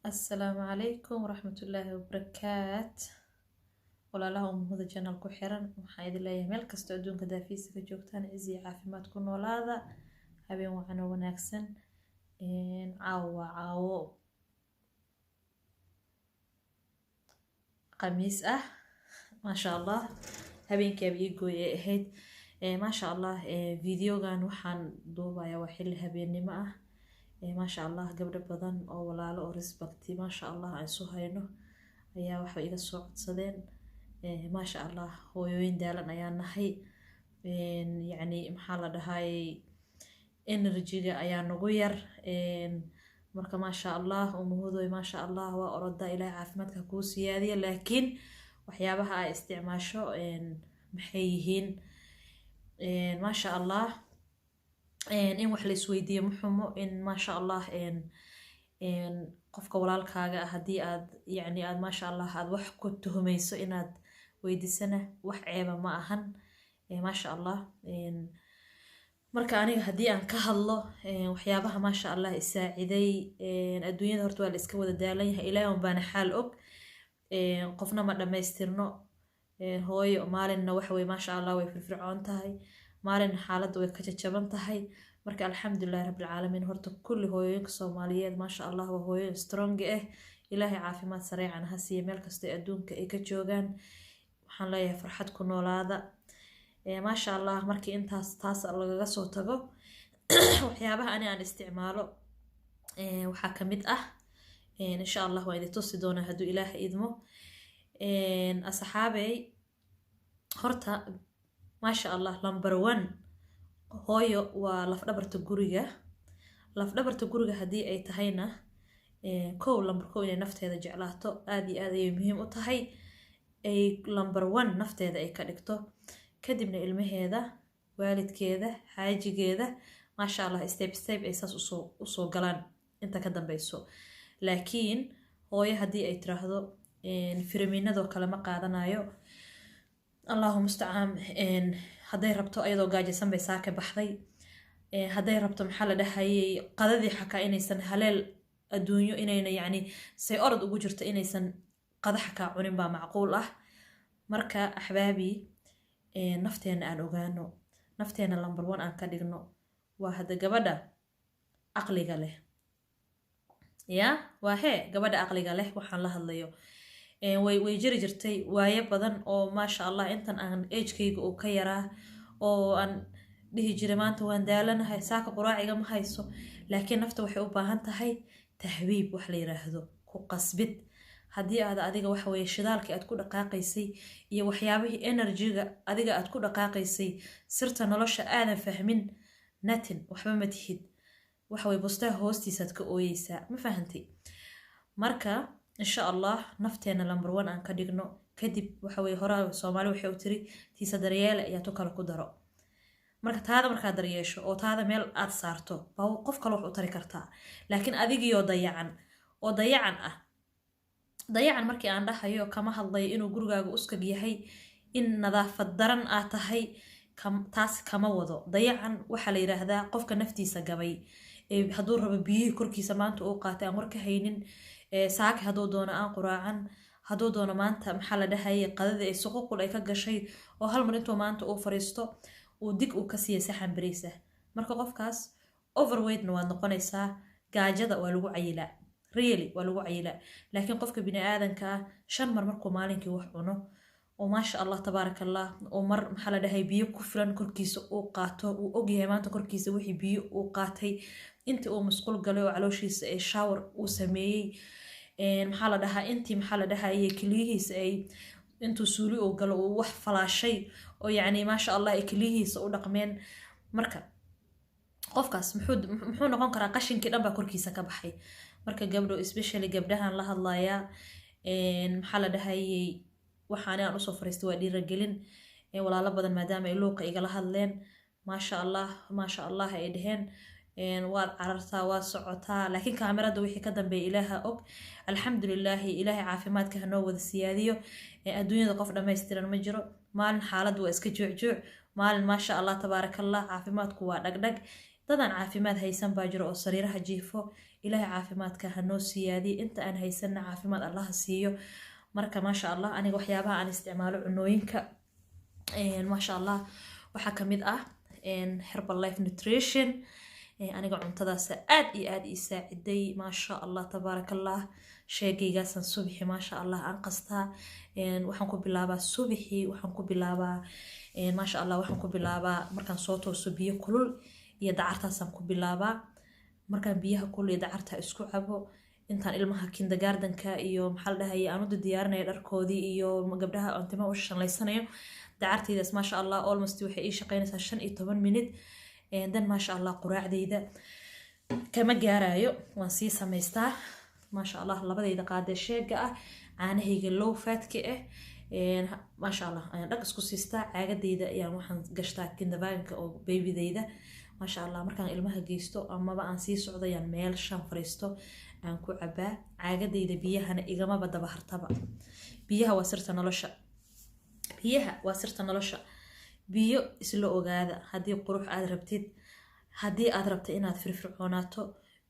Asalaamu calaykum waraxmatullaahi wabarakaat. Walaalaha Umuhuda channel ku xiran, waxaan idin leeyahay meel kastoo adduunka daafiisa ka joogtaan, cizi iyo caafimaad ku noolaada. Habeen wacan oo wanaagsan. Caawo waa caawo khamiis ah, maasha Allah. Habeenkiiaba ii gooy ee ahayd, maasha Allah. Videogan waxaan duubayaa waa xilli habeennimo ah, maasha Allah. Gabdho badan oo walaalo oo respecti, maasha Allah, aan isu hayno ayaa waxay iga soo codsadeen, maasha Allah. Hooyooyin daalan ayaan nahay, yacni maxaa la dhahayay, energy-ga ayaa nagu yar. Marka maasha Allah, Umuhudoy, maasha Allah, waa orodaa, Ilaahay caafimaadka kuu siyaadiya, laakiin waxyaabaha ay isticmaasho maxay yihiin? Maasha Allah, in wax la isweydiiyo ma xumo. In maasha Allah qofka walaalkaaga ah haddii aad yacni aad maasha Allah aad wax ku tuhumayso inaad weydiisana wax ceeba ma ahan, maasha Allah. Marka aniga haddii aan ka hadlo waxyaabaha maasha Allah isaaciday, adduunyada horta waa la iska wada daalan yahay, Ilaahay un baana xaal og, qofna ma dhammaystirno. Hooyo maalinna waxa weye maasha Allah way firfircoon tahay, maalinna xaaladda way ka jajaban tahay. Marka alxamdulilahi rabbilcaalamiin, horta kulli hooyooyinka Soomaaliyeed maasha Allah waa hooyooyin strong ah, Ilaahay caafimaad sareecan ha siiya meel kastoo adduunka ay ka joogaan. Waxaan leeyahay farxad ku noolaada, maasha Allah. Markii intaas taas lagaga soo tago, waxyaabaha ani aan isticmaalo waxaa ka mid ah, insha Allah waan idin tusi doonaa hadduu Ilaah idmo. Asxaabey, horta maasha Allah, number one, hooyo waa lafdhabarta guriga. Lafdhabarta guriga haddii ay tahayna, kow, number kow, inay nafteeda jeclaato aad iyo aad ayay muhiim u tahay, ay number one nafteeda ay ka dhigto, kadibna ilmaheeda, waalidkeeda, xaajigeeda, maasha Allah, step step ay saas usoo galaan inta ka dambeyso. Laakiin hooyo haddii ay tiraahdo fitamiinadoo kale ma qaadanayo, Allahu mustacaan, hadday rabto ayadoo gaajaysan bay saaka baxday, hadday rabto maxaa la dhahayay, qadadii xakaa inaysan haleel adduunyo inayna yacni say orod ugu jirto inaysan qada xakaa cunin baa macquul ah. Marka axbaabi, nafteena aan ogaano, nafteena number one aan ka dhigno. Waa hadda gabadha caqliga leh, ya waa hee gabadha caqliga leh waxaan la hadlayo. Way jiri jirtay waayo badan oo maasha Allah intan aan agekayga uu ka yaraa oo aan dhihi jiray maanta waan daalanahay, saaka quraaciga ma hayso. Laakiin nafta waxay u baahan tahay tahwiib, wax la yiraahdo ku qasbid. Haddii aad adiga waxa weye shidaalkii aad ku dhaqaaqaysay iyo waxyaabihii energy-ga adiga aad ku dhaqaaqaysay, sirta nolosha aadan fahmin, natin waxba ma tihid, waxaweye bustaha hoostiisaad ka ooyeysaa, ma fahantay? Marka insha Allah nafteena number one aan ka dhigno. Kadib waxaweye hore Soomaali waxay u tiri tiisa daryeele ayaa tu kale ku daro. Marka taada markaad daryeesho oo taada meel aad saarto baa qof kale wax u tari kartaa. Laakiin adigiioo dayacan oo dayacan ah, dayacan markii aan dhahayo kama hadlayo inuu gurigaaga uskag yahay, in nadaafad daran aad tahay, taas kama wado. Dayacan waxaa la yiraahdaa qofka naftiisa gabay, hadduu rabo biyihii korkiisa maanta uu qaatay aan war ka haynin, saaki hadduu doono aan quraacan, hadduu doono maanta maxaa la dhahayay qadadii ay suququl ay ka gashay, oo hal mar intuu maanta uu fariisto uu dig uu ka siiya saxan bariis ah. Marka qofkaas overweightna waad noqonaysaa, gaajada waa lagu cayilaa, really waa lagu cayilaa. Laakiin qofka bini aadanka ah 5 mar markuu maalinkii wax cuno oo maasha Allah tabaaraka Allah, oo mar maxaa la dhahay biyo ku filan korkiisa uu qaato, uu ogyahay maanta korkiisa wixii biyo uu qaatay, intii uu musqul galay oo calooshiisa ay shower uu sameeyey, maxaa la dhahaa, intii maxaa la dhahayay keliyihiisa ay intuu suuli uu galo uu wax falaashay oo yacni maasha Allah ay keliyihiisa u dhaqmeen. Marka qofkaas muxuu noqon karaa? Qashinkii dhan baa korkiisa ka baxay. Marka gabdho, especially gabdhahan la hadlayaa, maxaa la dhahayay, waxaani aan usoo fariistay waa dhiiragelin walaalo badan, maadaama ay luuqa igala hadleen, maasha Allah, maasha Allah, ay dheheen waad carartaa, waad socotaa, laakiin kaamirada wixii ka dambeeya Ilaaha og. Alxamdulilaahi, Ilaahay caafimaadka hanoo wada siyaadiyo. Adduunyada qof dhammaystiran ma jiro. Maalin xaaladdu waa iska juucjuuc, maalin maasha Allah tabaarakallah, caafimaadku waa dhagdhag. Dadaan caafimaad haysan baa jiro oo sariiraha jiifo. Ilaahay caafimaadka hanoo siyaadiyo, inta aan haysanna caafimaad Allaha siiyo. Marka maasha Allah, aniga waxyaabaha aan isticmaalo cunooyinka, maasha Allah, waxaa kamid ah Herbalife Nutrition. Aniga cuntadaas aad iyo aad ii saaciday, maasha Allah, tabaarakallah. Sheegaygaasaan subixi, maasha Allah, aan qastaa. Waxaan ku bilaabaa subixi, waxaan ku bilaabaa, maasha Allah, waxaan ku bilaabaa markaan soo tooso biyo kulul iyo dacartaasaan ku bilaabaa. Markaan biyaha kulul iyo dacarta isku cabo, intaan ilmaha kindergartenka iyo, maxaa la dhahaya, aan u diyaarinaya dharkoodii iyo gabdhaha aan timaha u shanlaysanayo, dacartaydaas, maasha Allah, almost waxay ii shaqeynaysaa 15 minute. Dan, maasha Allah, quraacdayda kama gaarayo, waan sii samaystaa, maasha Allah. Labadayda qaadee shake-ga ah, caanahayga low fatka ah, maasha Allah, ayaan dhag isku siistaa. Caagadayda ayaan waxaan gashtaa kinderwagenka oo babydayda, maasha Allah. Markaan ilmaha geysto amaba aan sii socdo, ayaan meel shan fariisto aan ku cabaa caagadayda. Biyahana igamaba daba hartaba. Biyaha waa sirta nolosha, biyaha waa sirta nolosha. Biyo isla ogaada. Haddii qurux aad rabtid, haddii aad rabto inaad firfircoonaato,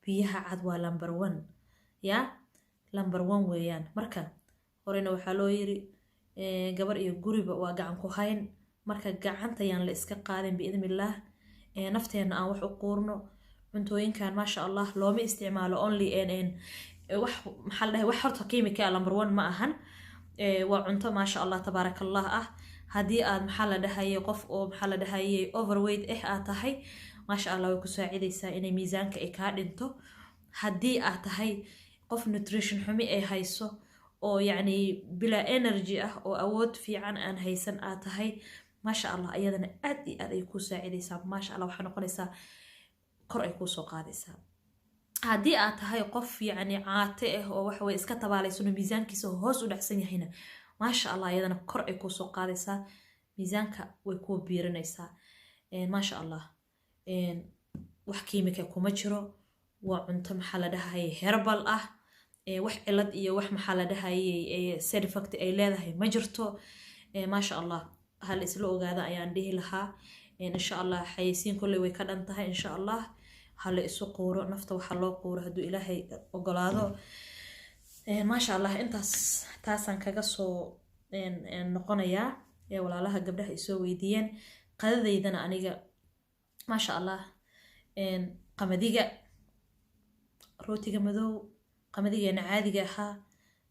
biyaha cad waa number one, yaa number one weeyaan. Marka horena waxaa loo yiri, gabar iyo guriba waa gacan ku hayn. Marka gacanta yaan la iska qaadin, biidnillaah. Nafteena aan wax u quurno. Cuntooyinkan, maasha Allah, looma isticmaalo only wax, maxaa la dhahay, wax horta chemical number one ma ahan. Waa cunto, maasha Allah, tabaarakallah ah. Haddii aad, maxaa la dhahayay, qof oo, maxaa la dhahayay, overweight aad tahay, maasha Allah, way ku saacidaysaa inay miisaanka ay kaa dhinto. Haddii aad tahay qof nutrition xumi ay hayso oo yacni bilaa energy ah oo awood fiican aan haysan aad tahay, maasha Allah, iyadana aad iyo aad ay kuu saacidaysaa. Maasha Allah, waxaa noqonaysaa kor ay kuu soo qaadaysaa. Haddii aad tahay qof yacni caate ah oo waxaweye iska tabaalaysano, miisaankiisa hoos u dhacsan yahayna, maasha Allah, iyadana kor ay kuu soo qaadaysaa, miisaanka way kuu biirinaysaa, maasha Allah. Wax kiimika kuma jiro, waa cunto, maxaa la dhahayay, herbal ah. Wax cilad iyo wax, maxaa la dhahayay, side effect ay leedahay ma jirto. Maasha Allah, hal isla ogaada ayaan dhihi lahaa. Insha Allah, xayeysiin kolley way ka dhan tahay. Insha Allah, hala isu quuro, nafta waxaa loo quuro hadduu Ilaahay ogolaado. Maasha Allah, intaas taasaan kaga soo noqonayaa walaalaha gabdhaha isoo weydiiyeen. Qadadaydana aniga, maasha Allah, qamadiga, rootiga madow, qamadigeena caadiga ahaa,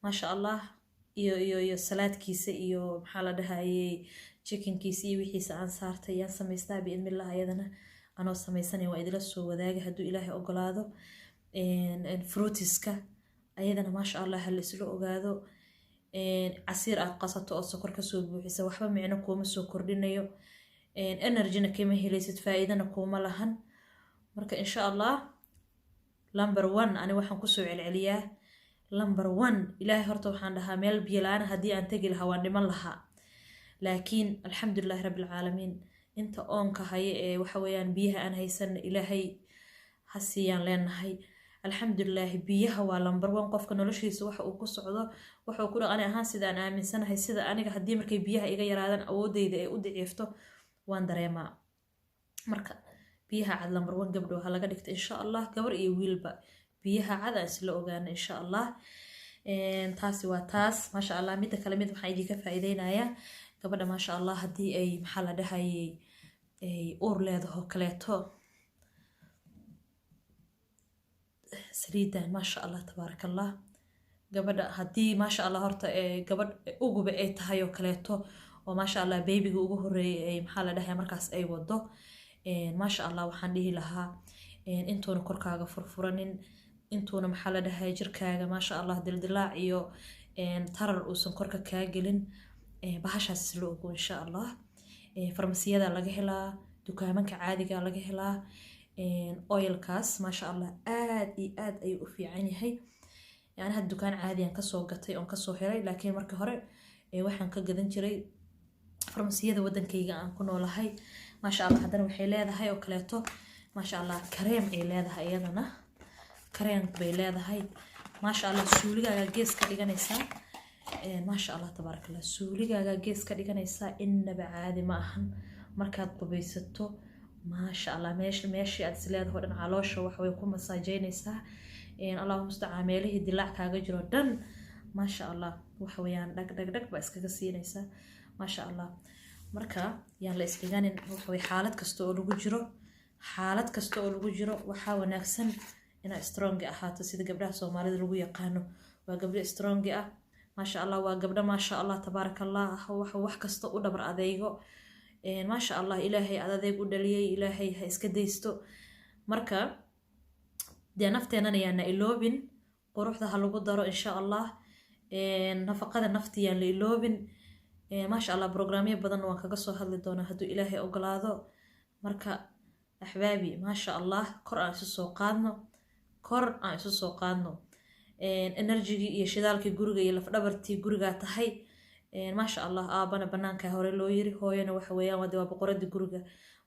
maasha Allah, iyo salaadkiisa iyo, maxaa la dhahayey, chickenkiisa iyo wixiisa aan saartay yaan samaystaa, biidnillah. Ayadana anoo samaysanaya waa idila soo wadaaga hadduu Ilaahay ogolaado. Fruitiska ayadana, maasha Allah, hala isla ogaado. Casiir aad qasato oo sokor kasoo buuxisa waxba micno kuuma soo kordhinayo, energyna kama helaysid, faa-iidana kuuma lahan. Marka insha Allah, number one ani waxaan kusoo celceliyaa number one, Ilaahay horta waxaan dhahaa, meel biyo la-aan haddii aan tegi lahaa waan dhiman lahaa, laakiin alxamdulilahi rabbilcaalamiin. Inta oonka haya ee waxa weeyaan biyaha aan haysan, Ilaahay ha siiyaan leenahay. Alxamdulilaahi, biyaha waa number one. Qofka noloshiisa waxa uu ku socdo, waxa uu ku dhaqani ahaan, sida aan aaminsanahay, sida aniga haddii markay biyaha iga yaraadaan awoodeyda ay u daciifto, waan dareemaa. Marka biyaha cad number one, gabdho, ha laga dhigta, insha Allah. Gabar iyo wiilba biyaha cad aan isla ogaana, insha Allah. Taasi waa taas, maasha Allah. Midda kale, mid waxaan idinka faa'iideynayaa, gabadha, maasha Allah, haddii ay, maxaa la dhahayay, ay uur leedaho kaleeto, saliidan, maasha Allah, tabaaraka Allah, gabadha haddii, maasha Allah, horta gabadh uguba ay tahay oo kaleeto oo, maasha Allah, babyga ugu horeeyay ay, maxaa la dhahay, markaas ay wado, maasha Allah, waxaan dhihi lahaa intuuna korkaaga furfuranin, intuuna, maxaa la dhahay, jirkaaga, maasha Allah, dildilaac iyo tarar uusan korka kaa gelin, bahashaas isla ogo, insha Allah. Farmasiyada laga helaa, dukaamanka caadiga laga helaa. Oilkaas, maasha Allah, aad iyo aad ayuu u fiican yahay. Yani hadda dukaan caadiyan kasoo gatay oon kasoo helay, laakiin marka hore waxaan ka gadan jiray farmasiyada wadankayga aan ku noolahay, maasha Allah. Haddana waxay leedahay oo kaleeto, maasha Allah, kareem ay leedahay, iyadana kareem bay leedahay, maasha Allah. Suuligaagaa gees ka dhiganaysaa, maasha Allah, tabaaraka Allah, suuligaagaa gees ka dhiganaysaa. Innaba caadi ma ahan markaad qubaysato. Maasha Allah, meeshii aad isleedaho dhan caloosha waxaway ku masaajeynaysaa. Allahu mustacaan, meelihii dilaac kaaga jiro dhan, maasha Allah, waxa weeyaan dhag dhag dhag baa iskaga siinaysaa, maasha Allah. Marka yaan la isdhiganin. Waxaway xaalad kasta oo lagu jiro, xaalad kasta oo lagu jiro, waxaa wanaagsan inaa strong ahaato, sida gabdhaha Soomaalida lagu yaqaano. Waa gabdho strong ah, maasha Allah. Waa gabdho, maasha Allah, tabaaraka Allah, wax kasta u dhabar adeego, maasha Allah. Ilaahay ad adeeg u dhaliyay, Ilaahay ha iska daysto. Marka dee nafteenana yaana iloobin, quruxda ha lagu daro, insha Allah. Nafaqada nafti yaan la iloobin, maasha Allah. Programyo badan waan kaga soo hadli doonaa hadduu Ilaahay ogolaado. Marka axbaabi, maasha Allah, kor aan isu soo qaadno, kor aan isu soo qaadno. Energygii iyo shidaalkii guriga iyo lafdhabartii gurigaa tahay, maasha Allah. Aabana banaanka hore loo yiri, hooyana waxa weeyaan waa boqoradii guriga.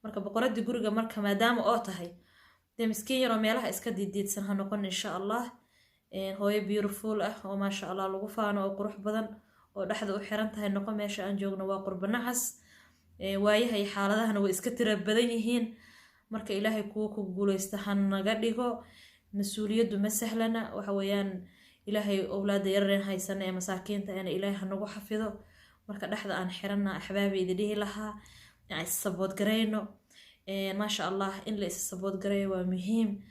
Marka boqoradii guriga marka maadaama oo tahay, dee miskiin yaroo meelaha iska diidiidsan ha noqon, insha Allah. Hooyo beautiful ah oo, maasha Allah, lagu faano oo qurux badan oo dhexda u xiran tahay noqo. Meesha aan joogno waa qurba nacas, waayaha iyo xaaladahana way iska tira badan yihiin. Marka Ilaahay kuwa ku guuleysta ha naga dhigo. Mas-uuliyaddu ma sahlana. Waxa weeyaan Ilaahay owlaada yarareen haysana ee masaakiinta ana Ilaahay ha nagu xafido. Marka dhexda aan xiranna, axbaabi, idi dhihi lahaa aan is support garayno, maasha Allah. In la is support garayo waa muhiim.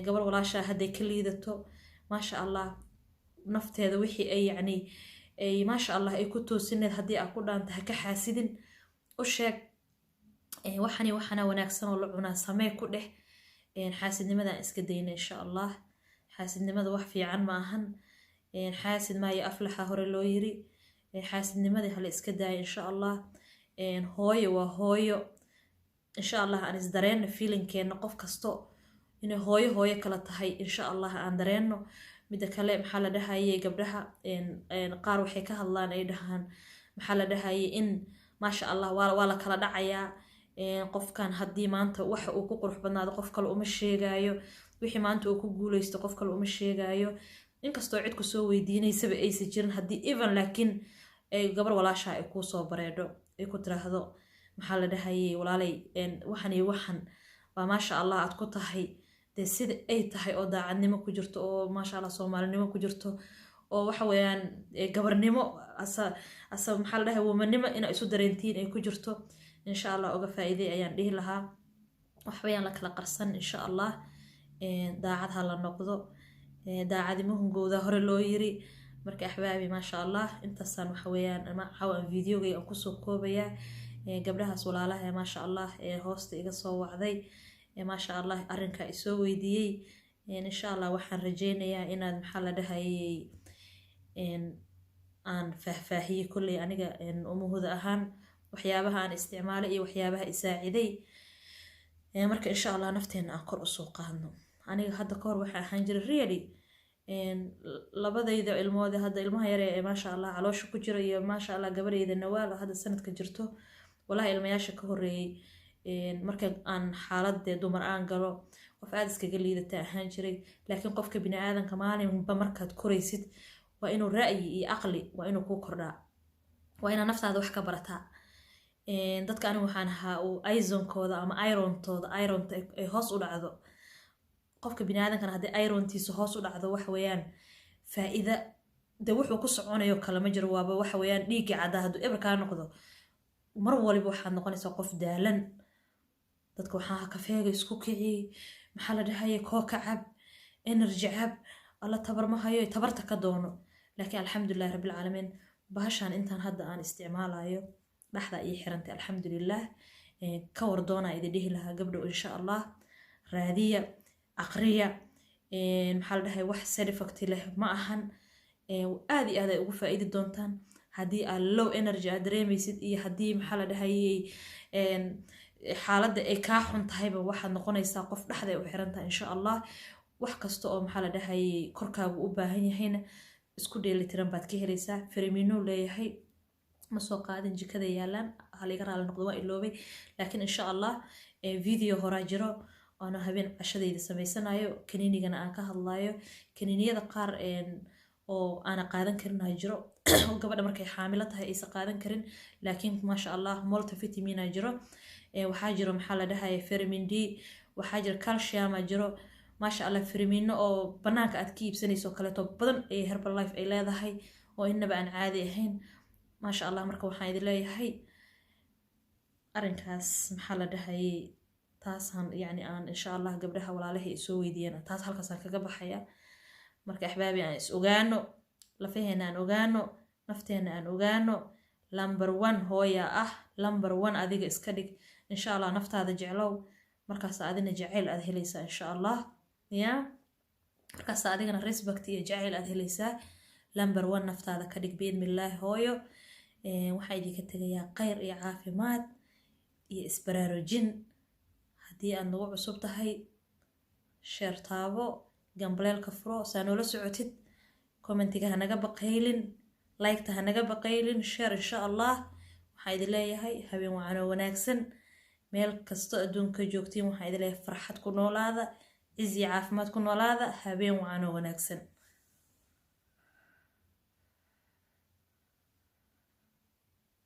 Gabar walaashaa hadday ka liidato, maasha Allah, nafteeda wixii ay yacni ay, maasha Allah, ay ku toosineed haddii aa ku dhaanta, ha ka xaasidin, u sheeg waxani waxana wanaagsan oo la cunaa, samee ku dheh. Xaasidnimadaan iska dayna, insha Allah. Xaasidnimada wax fiican ma ahan. Xaasid maayo aflaxa hore loo yiri. Xaasidnimadii hala iska daaya, insha Allah. Hooyo waa hooyo, insha Allah. Aan isdareenno feelingkeena, qof kasto inay hooyo hooyo kala tahay, insha Allah, aan dareenno. Midda kale, maxaa la dhahayay, gabdhaha qaar waxay ka hadlaan, ay dhahaan, maxaa la dhahayay, in, maasha Allah, waa la kala dhacayaa. Qofkan haddii maanta waxa uu ku qurux badnaado qof kale uma sheegaayo, wixii maanta uu ku guuleysto qof kale uma sheegaayo, inkastoo cid ku soo weydiinaysaba aysa jirin. Haddii even laakiin ay gabar walaasha ay kuu soo bareedho, ay ku tiraahdo, maxaa la dhahayay, walaalay, waxan iyo waxan baa, maasha Allah, aad ku tahay, dee sida ay tahay oo daacadnimo ku jirto oo, maasha Allah, Soomaalinimo ku jirto oo waxa weeyaan gabarnimo asa asa, maxaa la dhahay, womanimo inaa isu dareentiin ay ku jirto, insha Allah, uga faa'iiday ayaan dhihi lahaa. Waxbayaan la kala qarsan, insha Allah. Daacad ha la noqdo, daacadimo hungowda hore loo yiri. Marka axbaabi, maasha Allah, intaasaan waxa weeyaan caawa aan videogay aan kusoo koobayaa. Gabdhahaas walaalaha ee, maasha Allah, ee hoosta iga soo wacday, maasha Allah, arrinkaa isoo weydiiyey, insha Allah waxaan rajeynayaa inaad, maxaa la dhahayay, aan faahfaahiyey kolley aniga umuhuda ahaan waxyaabaha aan isticmaalay iyo waxyaabaha isaaciday. Marka insha Allah nafteena aan kor usoo qaadno. Aniga hadda kahor waxaa ahaan jiray, really, labadayda ilmood, hadda ilmaha yare ee, maasha Allah, caloosha ku jira iyo, maasha Allah, gabadhayda Nawaal oo hadda sanadka jirto, walahi ilmayaasha ka horeeyey, marka aan xaaladee dumar aan galo, qof aada iskaga liidata ahaan jiray. Laakiin qofka bini aadanka maalinba markaad koraysid waa inuu ra'yi iyo aqli waa inuu kuu kordhaa, waa inaad naftaada wax ka barataa. Dadka anigu waxaan ahaa uu ironkooda ama irontooda, ironta ay hoos u dhacdo. Qofka bini aadankana haddii irontiisa hoos u dhacdo, waxa weeyaan faa-iida de wuxuu ku soconayo kale ma jiro. Waaba waxa weeyaan dhiiggii caddaa hadduu eber kaa noqdo, mar waliba waxaad noqonaysaa qof daalan. Dadka waxaa kafeega isku kici, maxaa la dhahaya, kooka cab, energy cab, alla tabar ma hayo, tabarta ka doono. Laakiin alxamdulilahi rabbilcaalamiin, bahashan intaan hadda aan isticmaalayo dhexda ii xirantay, alxamdulilah. Ka war doonaa idin dhihi lahaa, gabdhow, insha Allah, raadiya, aqriya. Maxaa la dhahay, wax side effect leh ma ahan. Aad iyo aad ay ugu faa'iidi doontaan haddii aad low energy aad dareemaysid iyo haddii, maxaa la dhahayay, xaaladda ay kaa xun tahayba, waxaad noqonaysaa qof dhexda ay u xiran tahay, insha Allah. Wax kasta oo, maxaa la dhahayay, korkaagu u baahan yahayna isku dheelitiran baad ka helaysaa. Fitamiino leeyahay, ma soo qaadin, jikada yaalaan, haliga raali noqdo, waa iloobay. Laakiin insha Allah video horaa jiro oona habeen cashadayda samaysanayo, kaniinigana aan ka hadlayo. Kaniiniyada qaar oo aana qaadan karin jiro. oo gabadha markay xaamilo tahay aysan qaadan karin, laakiin maasha Allah multivitamina jiro. Waxaa jiro, maxaa la dhahaya, vitamin D, waxaa jiro calciuma jiro, maasha Allah, firimino oo banaanka aad ka iibsanayso kaleeto badan ee Herbalife ay leedahay oo inaba aan caadi ahayn, maasha Allah. Marka waxaan idin leeyahay arrinkaas, maxaa la dhahayay, taasaan yacni aan insha Allah gabdhaha walaalahay isoo weydiiyeen, taas halkaasaan kaga baxaya. Marka axbaabi, aan is ogaano, lafaheena aan ogaano, nafteena aan ogaano. Number one hooya ah, number one adiga iska dhig insha Allah. Naftaada jeclow, markaas adina jacayl aad helaysaa insha Allah. Ya, markaas adigana respect iyo jacayl aad helaysaa. Number one naftaada ka dhig biidnillaahi. Hooyo, waxaa idinka tegayaa khayr iyo caafimaad iyo isbaraarujin. Haddii aad nagu cusub tahay, share taabo, gambaleelka furo saa noola socotid, commentiga hanaga baqaylin, liketa hanaga baqaylin, share insha Allah. Waxaa idin leeyahay habeen wacanoo wanaagsan meel kasto adduunka joogtiin. Waxaa idin leeyahay farxad ku noolaada, ciz iyo caafimaad ku noolaada. Habeen wacanoo wanaagsan.